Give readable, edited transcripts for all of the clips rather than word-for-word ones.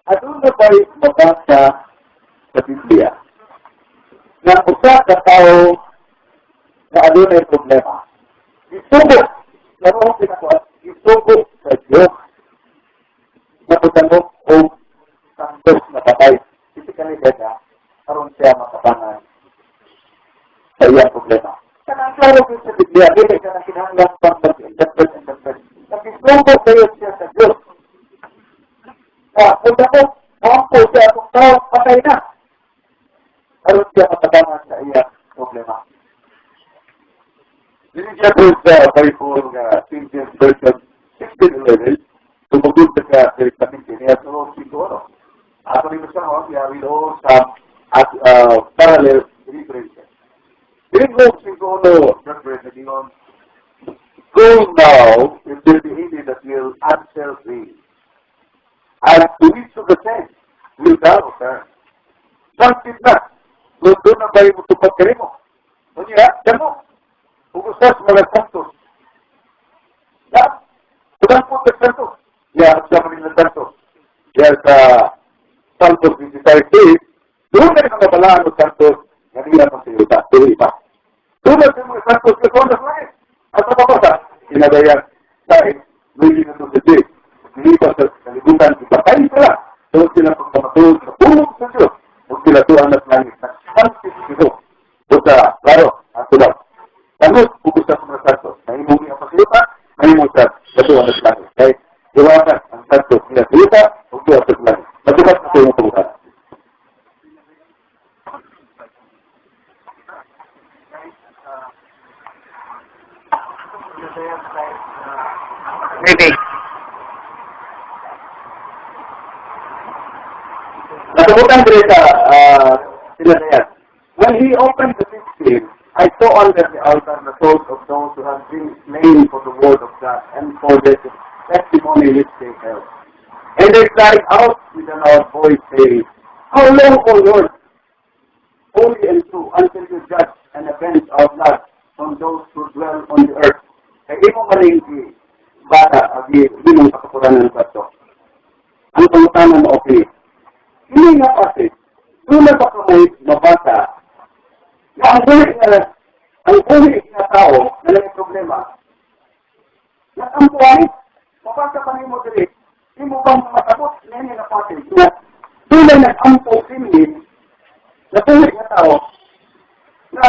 Aduna ba'y mabasa sa Biblia na usa ka tawo na adunay problema, isugo, laro ang pinakuan, isugo sa Diyos na pagtanong o santos na patay? Physically dead na, aron siya makapangan sa iyang problema. Kanang klaro gyud sa Biblia, dili ka na kinahanglan pang mag-interpret, interpret. Nagisugo kayo siya sa Diyos. Ah, kung ako, moampo siya atong tao, patay na, aron siya matabangan sa iyang problema. Dili siya po sa Bible nga King James Version 1611, tumugod sa ka niya sa 5 ano. Ato ni sa ako, we will some at parallel references. Dili ko 5 ano, reference na gingon, "Go now, if there be any that will answer thee. And to which of the saints will thou turn?" Sangpit na. Kung duna ba'y mutubag kanimo? Unya, damo. Ug usa sa mga santos. Ya, tugang po sa santos. Ya, sa mga santos. Ya, sa Salmos 25, doon na mga balaan o santos nga nila sa yuta. Dili pa. Doon na sa mga santos na sa langit. At sa papasa, kinadayan sa Luigi na sa Diyos. Dili pa sa kalibutan, ipatay sila. Doon sila pagkamatulog sa pulong sa Diyos. Kung sila tuwan at langit, nagsantis ito. O sa, klaro, ang tulad. Tanod, ug usa sa mga santos. Nahimong ang pasiluta, nahimong sa katuan at langit. Kay, iwanan ang santos nila sa yuta, ug tuwa sa langit. Matubat na sa iyong pagbukan. Maybe. Natubutan diri sa sila na yan. "When he opened the fifth seal, I saw under the altar the souls of those who have been slain for the word of God and for the testimony which they held. And they cried out with a loud voice, saying, 'How long, O Lord, holy and true, until you judge and avenge our blood on those who dwell on the earth?'" Kay imo maning bata, agi imong katunguranan kato. Ang pangutana mo, okay. Hindi nga kasi, duna ba ka may mabasa na ang buhi nga tao na may problema, natampuan, mabasa pa nimo diri, imo bang matabot nini na passage na duna nag-ampo kini na buhi nga tao na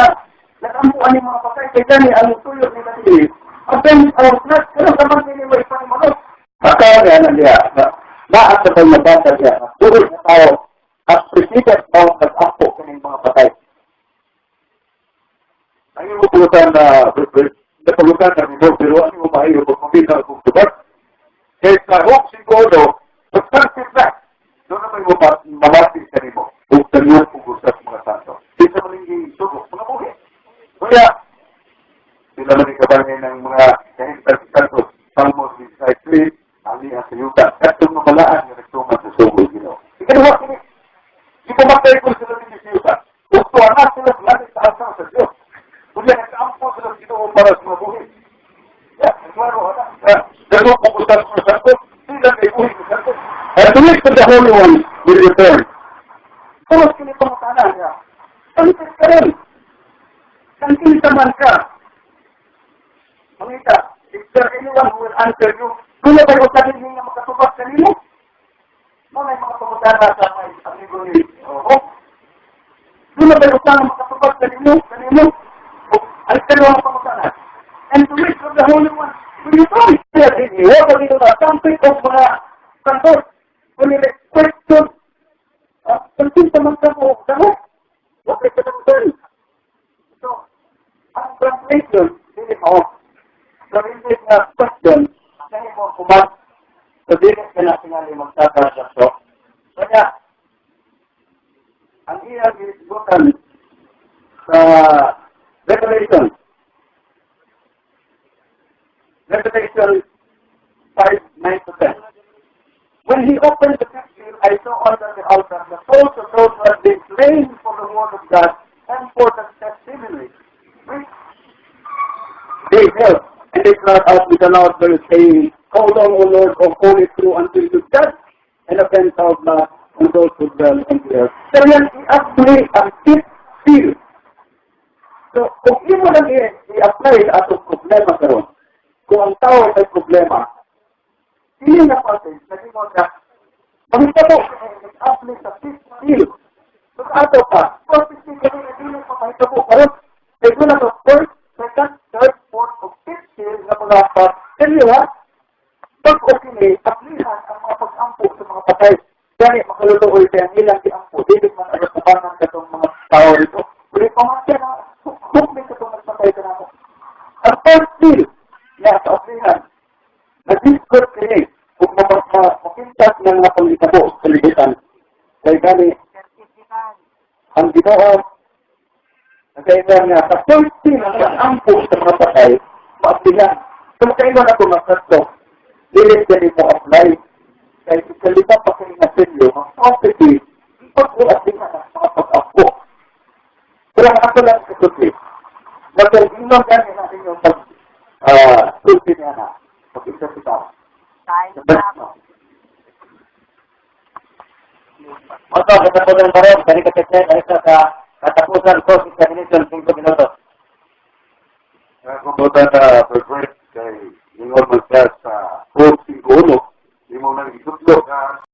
nag-ampuan ni mga patay kay gani ang tuyo nila diri, avenge our blood, pero sa man nini may panimalot. Baka nga na niya, na naa sa bang mabasa niya, na buhi nga tao at president mao nag-ampo kining mga patay? Ang imong pulutan na napulutan na nimo, pero ang imong maayo pag kung tubag. Kay sa Hope siguro, pagsantit na, duna may mamati sa nimo, ug tanong ug usa sa mga santo. Di sa malinggi sugo, mga buhi. Kaya, sila man ikabalhin ng mga kahintang sa santos, Salmos 25, ali ang sa yuta. Katong mabalaan nga nagtuman sa sugo Ginoo. Ikaduha kini, di pa matay kung sila din sa yuta. Ug tuwa na sila sa langit sa asang sa Diyos. Kunya nag-ampo sila sa Ginoo para sa mga buhi. Ya, ang klaro ana. Dalo kung usa sa mga santos, sila may buhi sa santos. "And to which of the holy ones will you turn?" Tapos kini pangutana niya. Sangpit ka rin. Sangpit man ka. Mangita, is there anyone who will answer you? Duna ba'y usa din nga makatubag kanimo? Mo na mga pangutana sa may amigo ni Oh. Duna ba'y usa nga makatubag kanimo? Kanimo? Oh, ang dalawang pangutana. "And to which of the holy ones will you turn?" Wa ba dito na sampit og mga santos? Kung nila question, ah, man ka mo, damo. Okay ka naman. So, ang translation, dili mo, sa English na question, dahil mo kumat, so dili ka na tingali magtaka sa so. Kaya, ang iyang gibutan sa Revelation 5, 9 to 10. "When he opened the fifth seal, I saw under the altar the souls of those who had been slain for the word of God and for the testimony which they held. And they cried out with a loud voice, saying, 'How long, O Lord, O holy, true, until you judge and Ginapen tawag na on those who dwell on the earth. Pero yan, i-apply ang fifth seal. So, kung imo lang i-apply atong problema karon, kung ang tao may problema, hindi na passage, naging mo na, mahitabo, nag-apply sa fifth seal. So, sa ato pa, prophecy kami na dili pa mahitabo karon. Kay doon ang first, second, third, fourth, o fifth seal na mga pag-selyo, pag okay, aplihan ang mga pag-ampo sa mga patay. Gani, makaluluoy kaya nilang giampo. Dili man ang kubangan katong mga tao rito. Uli pa man siya na, hukmin katong nagpatay ka namo. Ang first seal na sa aplihan, nag-discourse kini kung mapintas ng mga panghitabo sa kalibutan. Kay gani, ang Ginoo nagkaingon nga sa first seal ang pag-ampo sa mga patay, maaplihan. So makaingon ako nga katlo, dili kani mo apply. Kay ikalima pa kay nga selyo, ang prophecy, pag-uaplihan ang mga pag-ampo. Pero ang ako lang kasulti, magkaingon gani na inyong pag sulti niya na, pag-interpretar. Time The up. best, no? Oto, katapusan pa rin. Balik ka sa isa sa katapusan ko, examination, 5 minutos. Kumbaga na preferred kay ingon man siya sa 451, imo nang isutlo na